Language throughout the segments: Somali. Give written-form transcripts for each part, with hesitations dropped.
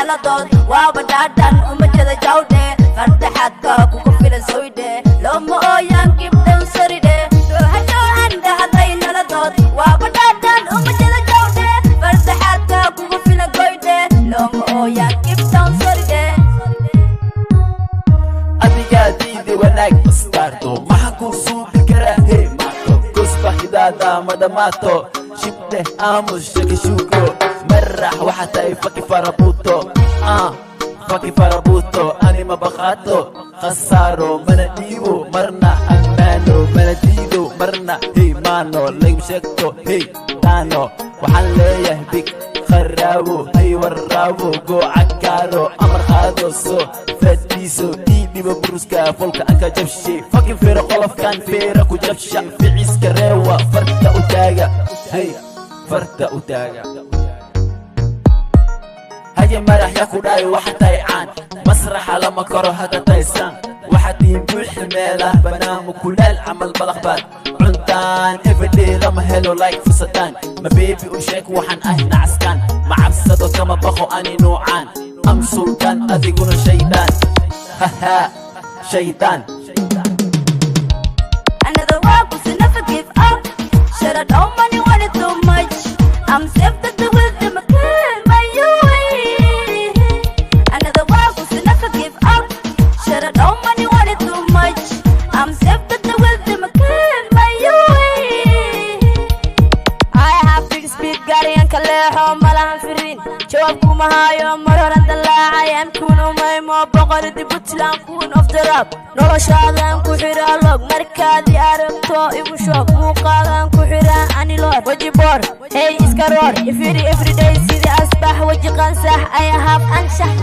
Nala dood waaba dhaadhan uma jeda jawdhe, fardaxaadka kugu filan soydhe, looma ooyaan gibdhan saridhe. Dhooha dhahday nala dood waaba dhaadhan uma jeda jawdhe, fardaxaadka kugu filan goydhe, looma ooyaan gibdhan saridhe. Adigaa diida wanaag, bastardo, maxaa kuu suubi karaa? Hey maato kusbahidaada ma dhammaato. Shibdheh, aamus, shakishuuko marax, waxaa tahay faki farabuuto, ah faki farabuuto. Ani ma baqaato khasaaro, mana dhiibo marna ammaano, mana diido marna. Hey maano laygu sheegto, hey daano, waxaan leeyahay big kharaabo, hay warraabo, gooca kaaro, amar qaado, soo fadhiiso, ii dhibo buruska folka anka jabshe, fucking feero qolofkan feera ku jabsha, ficiska reewa, farta u taaga, hey farta u taaga. Haye madax ya ku dhaay, waxa tahay caan, masraxa lama koro hadda taysan, waxaad tihiin buuxi meelah banaan, mukulaal camal balaq baad cuntaan, everyday lama helo like fursadaan. Ma baby u sheeg waxaan ahay nacaskaan, ma cabsado, kama baqo ani nuucaan, am sultaan, adiguna shaydaan, haha shaydaan. Another one was never give up. Shut up, no money wanted too much. I'm safe that the wisdom clear my way. Another one was never give up. Shut up, no money wanted too much. I'm safe that the wisdom clear my way. I have big speed, gaariyanka leexo, malahan firin, jawaab kuma hayo, mar horan dalaacay. Am queen umaymo, boqoradi Puntland, queen of the rap. Noloshaadan ku xiraa log, markaad i aragto igu shoog, muuqaagan ku xiraa aniloor, weji boor, hey iska roor, ifiri everyday sidii asbax, weji qansax, I have anshax.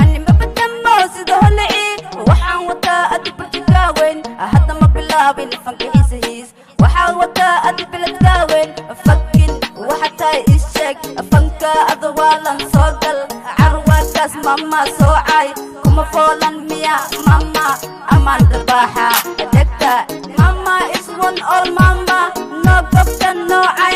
Animabadamo sida holici, waxaan wataa adi burjikaaweyn, hadda ma bilaabin fanka hiis, waxaan wataa adi biladkaaweyn, fakin waxa tahay isheeg, fanka adawaalan soo gal, carwaakaas mama soo cay, kuma foolan miya mama, amaan dharbaaxa degta mama is one all mama, no gobta noocay.